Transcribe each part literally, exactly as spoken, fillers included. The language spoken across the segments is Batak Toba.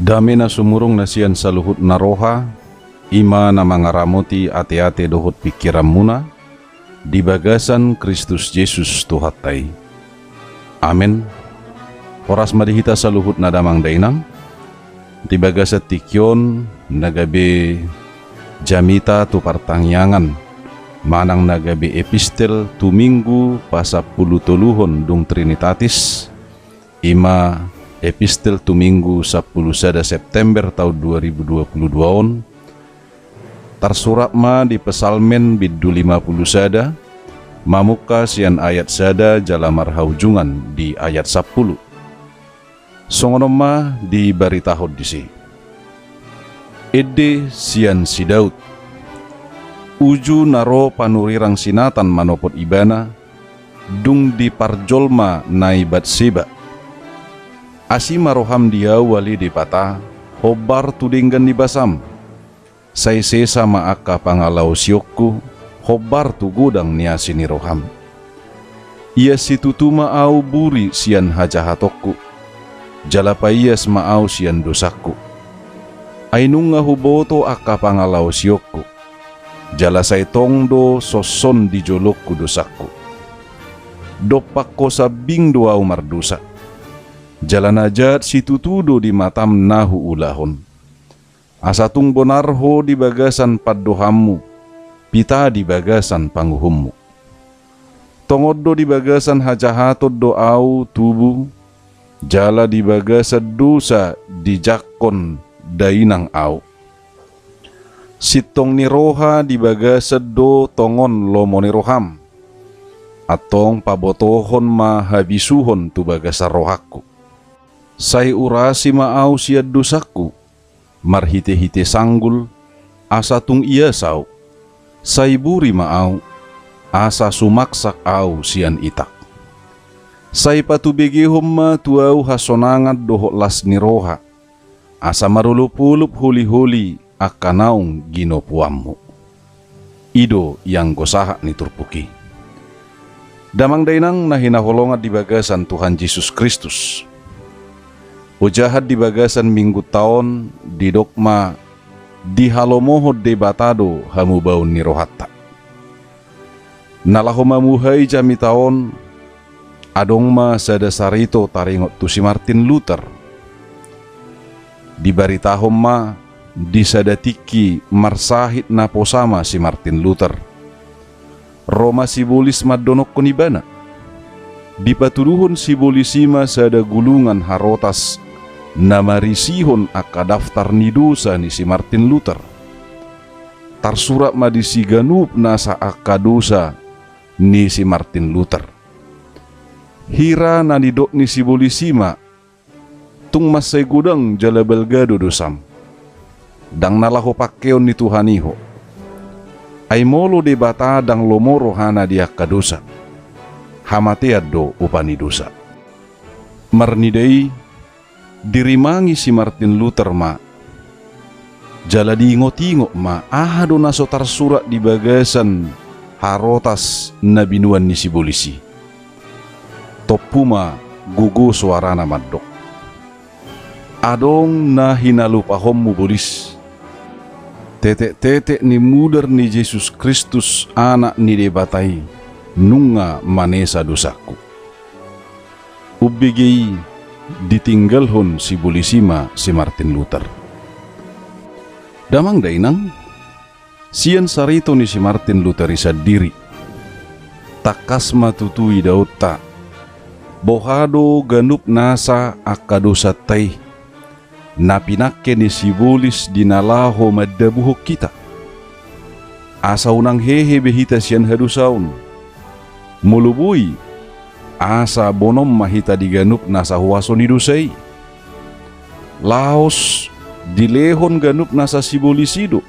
Dame na sumurung na sian saluhut na roha, i ma na mangaramoti ateate dohot pingkiranmuna, di bagasan Kristus Jesus Tuhanta i. Amen. Horas ma di hita saluhutna damang dainang, di bagasan tingki on na gabe jamita tu partangiangan, manang na gabe epistel tu Minggu pasampulutoluhon dung Trinitatis, i ma epistel tu Minggu sampulu sada September taon dua ribu dua pulu dua on, tarsurat ma di Psalmen bindu lima pulu sada, mamungka sian ayat sada jala marhaujungan di ayat sampulu. Songon on ma dibaritahon disi. Ende sian si Daud. Uju na ro panurirang si Natan manopot ibana, dung diparjolma na i Batseba. Asi ma roham di ahu ale Debata, hombar tu denggan ni basam. Sai sesa ma angka pangalaosionku, hombar tu godang ni asi ni roham. Ias situtu ma ahu buri sian hajahatonku, jala paias ma ahu sian dosangku. Ai nunga huboto angka pangalaosionku, jala sai tong do sonson di jolongku dosangku. Dompak ho sambing do ahu mardosa, jala na jat situtu do di matam na huulahon. Asa tung bonar ho di bagasan pandohanmu, pita di bagasan panguhummu. Tongon do di bagasan hajahaton do ahu tubu, jala di bagasan dosa dijangkon dainang ahu. Sintong ni roha di bagasan do tongon lomo ni roham. Antong pabotohon ma habisuhon tu bagasan rohangku. Sai urasi ma ahu sian dosangku, marhitehite sanggul, asa tung ias ahu. Sai buri ma ahu, asa sumaksak ahu sian itang. Sai patubegehon ma tu ahu hasonangan dohot las ni roha, asa marolopolop holiholi angka naung ginopuanmu. I do ianggo sahat ni turpuk i. Damang dainang na hinaholongan di bagasan Tuhan Jesus Kristus. Ojahan di bagasan Minggunta on didok ma dihalomohon Debata do hamubaon ni rohanta. Na laho mamuhai jamita on, adong ma sada sarito taringot tu si Martin Luther. Dibaritahon ma di sada tingki marsahit naposa ma si Martin Luther. Ro ma sibolis mandonokkon ibana. Dipatuduhon sibolis i ma sada gulungan harotas na marisihon angka daftar ni dosa ni si Martin Luther. Tarsurat ma disi ganup nasa angka dosa ni si Martin Luther. Hira na nidok ni sibolis i ma, tung mansai godang jala balga do dosam. Ndang na laho pangkeon ni Tuhan i ho. Ai molo Debata ndang lomo rohana di angka dosa, hamatean do upa ni dosa. Marnida i, dirimangi si Martin Luther ma, jala diingotingot ma aha do na so tarsurat di bagasan harotas na binuan ni sibolis i. Tompu ma gogo soarana mandok. Adong na hinalupahonmu bolis. Tetektetek ni mudar ni Jesus Kristus, Anak ni Debata i, nunga manesa dosangku. Umbege i ditinggalhon sibolis i ma si Martin Luther. Damang dainang, sian sarito ni si Martin Luther i sandiri, tangkas ma tutu idaonta boha do ganup nasa angka dosanta i, na pinangke ni sibolis di na laho mandabuhon hita. Asa unang hehe be hita sian hadosaon. Molo boi, asa bonom ma hita di ganup nasa huaso ni dosa i. Laos dilehon ganup nasa sibolis i do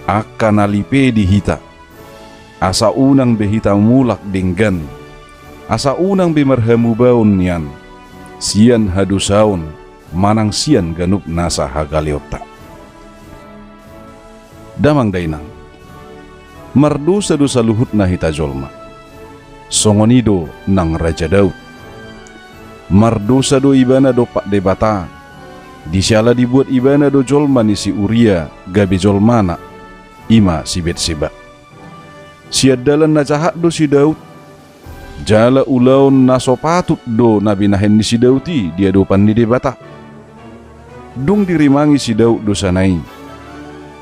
angka na lipe di hita. Asa unang be hita mulak denggan, asa unang be marhamubaon nian sian hadosaon, manang sian ganup nasa hagaleonta. Damang dainang, mardosa do saluhutna hita jolma. Songon i do nang Raja Daud. Mardosa do ibana dompak Debata, di siala dibuat ibana do jolma ni si Uria gabe jolmana, i ma si Betseba. Sian dalan na jahat do si Daud, jala ulaon na so patut do na binahen ni si Daud i di adopan ni Debata. Dung dirimangi si Daud dosana i,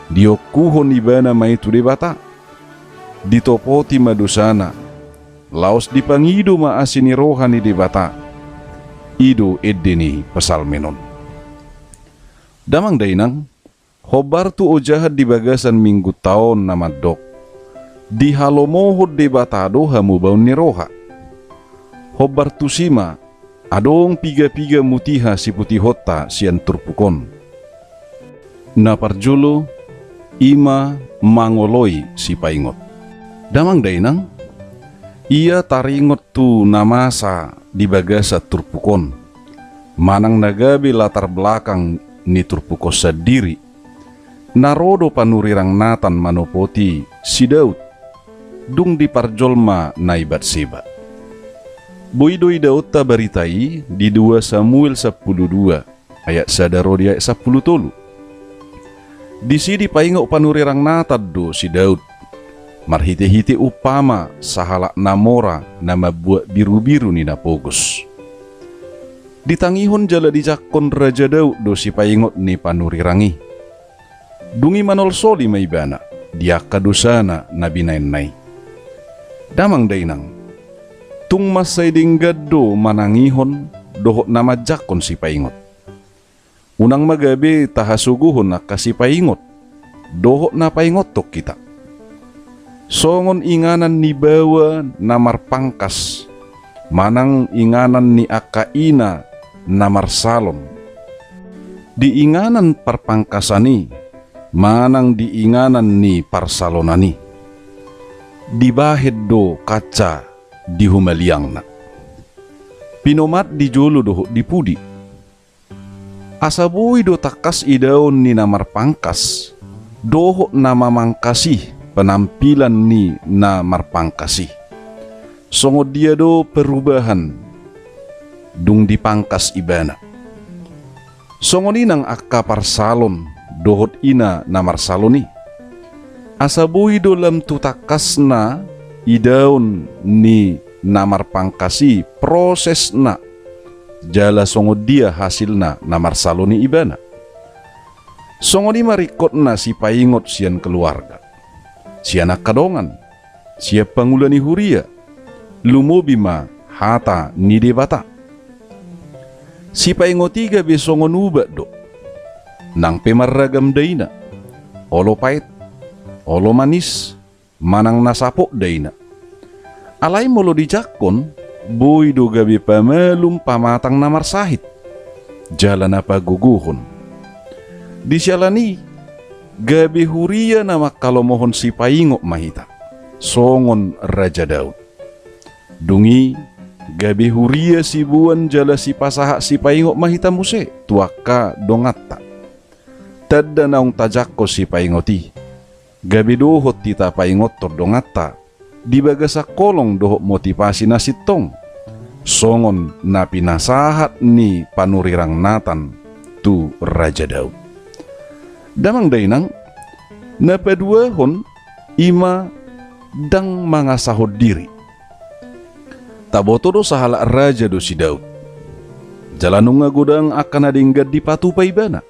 diongkuhon ibana ma i tu Debata. Ditopoti ma dosana, laos dipangido ma asi ni roha ni Debata. I do ende ni Psalmen on. Damang dainang, hombar tu ojahan di bagasan Minggunta on na mandok: Dihalomohon Debata do hamubaon ni roha. Hombar tusi ma, adong piga-piga mutiha siputihonta sian turpuk on. Na parjolo, i ma mangoloi sipaingot. Damang dainang, ia taringot tu na masa di bagasan turpuk on, manang na gabe latar belakang ni turpuk on sandiri, na ro do panurirang Natan manopoti si Daud, dung diparjolmana i Batseba. Boi do idaonta barita i di dua Samuel sampulu dua, ayat sada ro di ayat sampulu tolu. Disi dipaingot panurirang Natan do si Daud, marhite-hite umpama sahalak na mora na mambuat birubiru ni na pogos. Ditangihon jala dijangkon Raja Daud do sipaingot ni panurirang i. Dung i manolsoli ma ibana di angka dosana na binaenna i. Damang dainang, tung mansai denggan do manangihon dohot na manjangkon sipaingot. Unang ma gabe tahasogohon angka sipaingot dohot na paingothon hita. Songon inganan ni baoa na marpangkas, manang inganan ni angka ina na marsalon. Di inganan parpangkasan i, manang di inganan ni parsalonan i, dibahen do kaca di humaliangna. Pinomat di jolo dohot di pudi. Asa boi do tangkas idaon ni na marpangkas, dohot na mamangkas i penampilan ni na marpangkas i. Songon dia do perubahan, dung dipangkas ibana. Songon i nang angka parsalon, dohot ina na marsalon i. Asa boi do lam tu tangkasna idaon ni na marpangkas i prosesna, jala songon dia hasilna na marsalon i ibana. Songon i ma ringkotna sipaingot sian keluarga, sian angka dongan, sian pangula ni huria, lumobi ma hata ni Debata. Sipaingot i gabe songon ubat do. Nang pe marragam daina, olo paet, olo manis, manang na sapot daina. Alai molo dijangkon, boi do gabe pamalum pamatang na marsahit, jala na pagogohon. Di siala ni i, gabe huria na manghalomohon sipaingot ma hita, songon Raja Daud. Dung i, gabe huria siboan jala sipasahat sipaingot ma hita muse tu angka donganta. Tanda naung tajangkon sipaingot i, gabe dohot hita paingothon donganta di bagasan holong dohot motivasi na sintong, songon na pinasahat ni panurirang Natan tu Raja Daud. Damang dainang, na paduahon, i ma ndang mangasahon diri. Taboto do sahalak raja do si Daud. Jala nunga godang angka na denggan dipatupa ibana.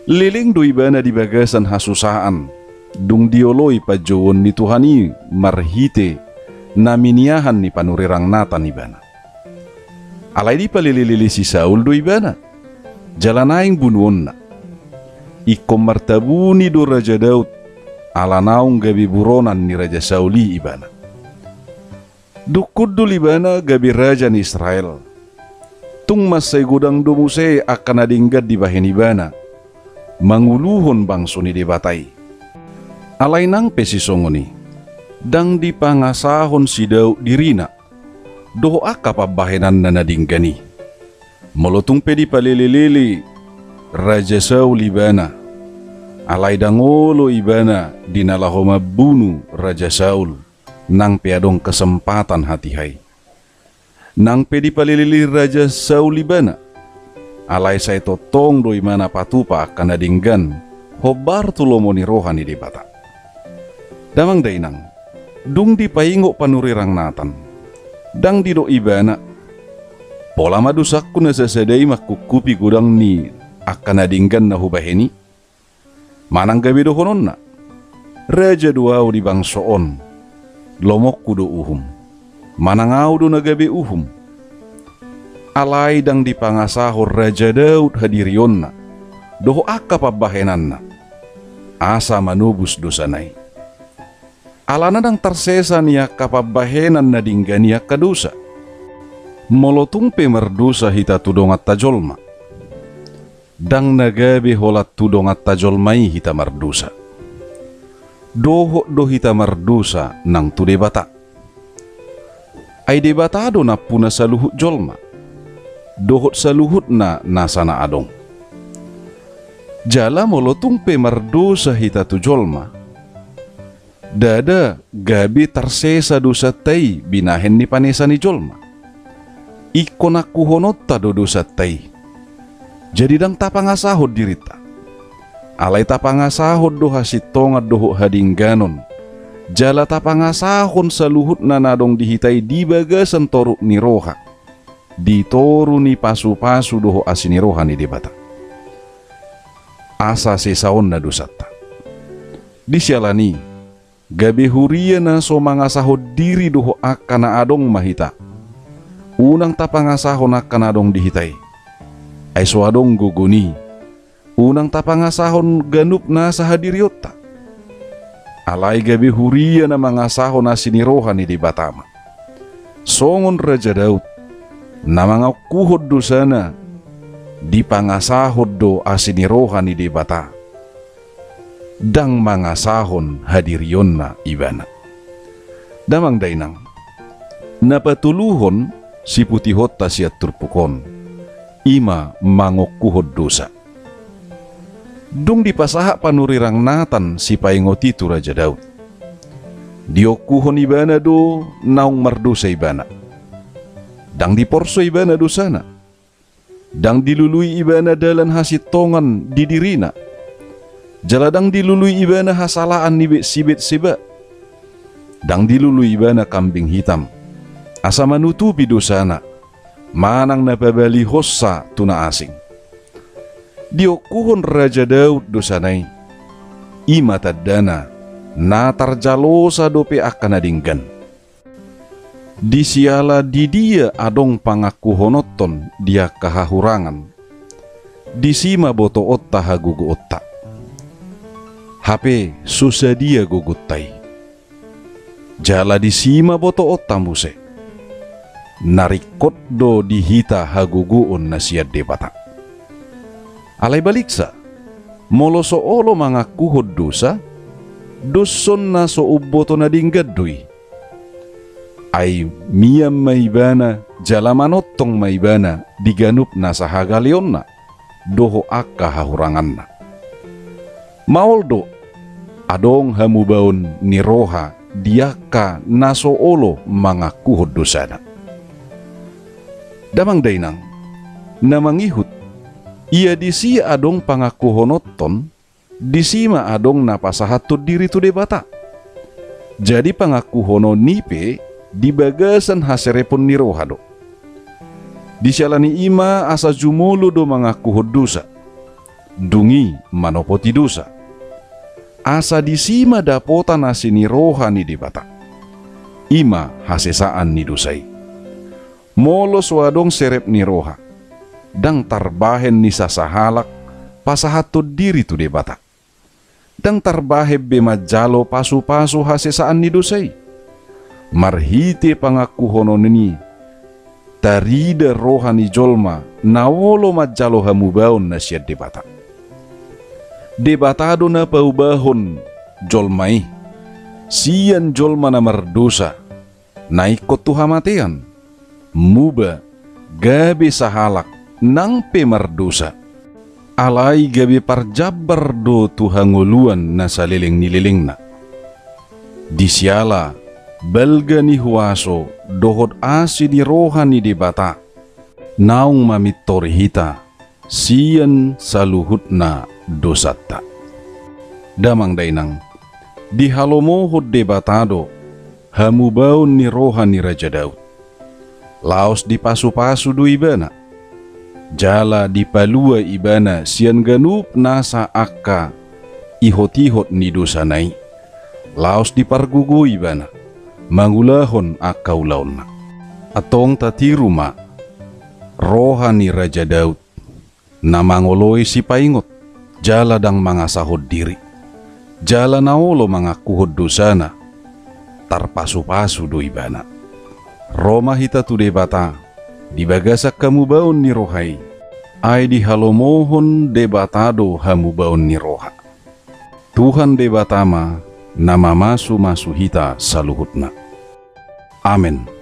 Leleng do ibana di bagasan hasusaan, dung dioloi panjouon ni Tuhan i marhite na miniahan ni panurirang Natan ibana. Alai dipalele-lele si Saul do ibana, jala naeng bunuonna. Ingkon martabuni do Raja Daud, ala naung gabe buronan ni Raja Saul i ibana. Dung hundul ibana gabe raja ni Israel, tung mansai godang do muse angka na denggan dibahen ibana manguluhon bangso ni Debata i. Alai nang pe sisongon i, ndang dipangasahon si Daud dirina dohot angka pambahenanna na denggan i. Molo tung pe dipalele-lele Raja Saul ibana, alai ndang olo ibana di na laho mambunu Raja Saul, nang pe adong kesempatan hatiha i. Nang pe dipalele-lele Raja Saul ibana, alai sai tongtong do ibana patupa angka na denggan, hombar tu lomo ni roha ni Debata. Damang dainang, dung dipaingot panurirang Natan, ndang didok ibana, "Pola ma dosangku na sasada i mangkungkupi godang ni angka na denggan na hubahen i?" Manang gabe dohononna, "Raja do ahu di bangso on, lomongku do uhum. Manang ahu do na gabe uhum." Alai ndang dipangasahon Raja Daud hadirionna dohot angka pambahenanna, asa manobus dosana i. Alana ndang tarsesa ni angka pambahenan na denggan i angka dosa. Molo tung pe mardosa hita tu donganta jolma, ndang na gabe holan tu donganta jolma i hita mardosa. Dohot do hita mardosa nang tu Debata. Ai Debata do nampuna saluhut jolma dohot saluhutna nasa na adong. Jala molo tung pe mardosa hita tu jolma, ndada gabe tarsesa dosanta i binahen ni panesa ni jolma. Ingkon angkuhononta do dosanta i. Jadi ndang tapangasahon dirinta. Alai tapangasahon do hasintongan dohot hadengganon. Jala tapangasahon saluhutna na adong di hita i di bagasan toru ni roha, di toru ni pasupasu dohot asi ni roha ni Debata. Asa sesaonna dosanta. Di siala ni i, gabe huria na so mangasahon diri dohot angka na adong ma hita. Unang tapangasahon angka na adong di hita i. Ai so adong gogo ni i, unang tapangasahon ganup nasa hadirionta. Alai gabe huria na mangasahon asi ni roha ni Debata ma. Songon Raja Daud, na mangangkuhon dosana, dipangasahon do asi ni roha ni Debata. Ndang mangasahon hadirionna ibana. Damang dainang, na patoluhon siputihonta sian turpuk on, i ma mangongkuhon dosa. Dung dipasahat panurirang Natan sipaingot i tu Raja Daud, diongkuhon ibana do naung mardosa ibana. Ndang diporso ibana dosana. Ndang dilului ibana dalan hasintongan di dirina. Jala ndang dilului ibana hasalaan ni Be-, si Betseba. Ndang dilului ibana kambing hitam, asa manutupi dosana, manang na pabalihonsa tu na asing. Diongkuhon Raja Daud dosana i, i ma tandana na tarjalosa dope angka na denggan. Di siala di dia adong pangangkuhononton di angka hahurangan, disi ma botoonta hagogoonta. Hape so sadia gogonta i. Jala disi ma botoonta muse. Na ringkot do di hita hagogoon na sian Debata. Alai baliksa, molo so olo mangangkuhon dosa, doshon na so umboto na denggan do i. Ai mian ma ibana jala manongtong ma ibana di ganup nasa hagaleonna dohot angka hahuranganna. Maol do, adong hamubaon ni roha di angka na so olo mangangkuhon dosana. Damang dainang, na mangihut, ia disi adong pangangkuhononton, disi ma adong na pasahathon diri tu Debata. Jadi pangangkuhonon i pe di bagasan haserepon ni roha do. Di siala ni i ma asa jumolo do mangangkuhon dosa, dung i manopoti dosa. Asa disi ma dapotan asi ni roha ni Debata. I ma hasesaan ni dosa i. Molo so adong serep ni roha, ndang tarbahen ni sasahalak pasahathon diri tu Debata. Ndang tarbahen be manjalo pasupasu hasesaan ni dosa i. Marhite pangangkuhonon i, tarida roha ni jolma na olo manjalo hamubaon na sian Debata. Debata do na paubahon jolma i, sian jolma na mardosa, na ingkon tu hamatean, muba, gabe sahalak, nang pe mardosa. Alai gabe parjambar do tu hangoluan na saleleng ni lelengna. Di siala balga ni huaso dohot asi ni roha ni Debata, naung mamintori hita sian saluhutna dosanta. Damang dainang, dihalomohon Debata do hamubaon ni roha ni Raja Daud. Laos dipasupasu do ibana. Jala dipalua ibana sian ganup nasa angka ihotihot ni dosana i. Laos dipargogo ibana mangulahon angka ulaonna. Antong tatiru ma roha ni Raja Daud, na mangoloi sipaingot, jala ndang mangasahon diri, jala na olo mangakuhon dosana, tarpasupasu do ibana. Ro ma hita tu Debata di bagasan hamubaon ni roha i, ai dihalomohon Debata do hamubaon ni roha. Tuhan Debata ma na mamasumasu hita saluhutna. Amen.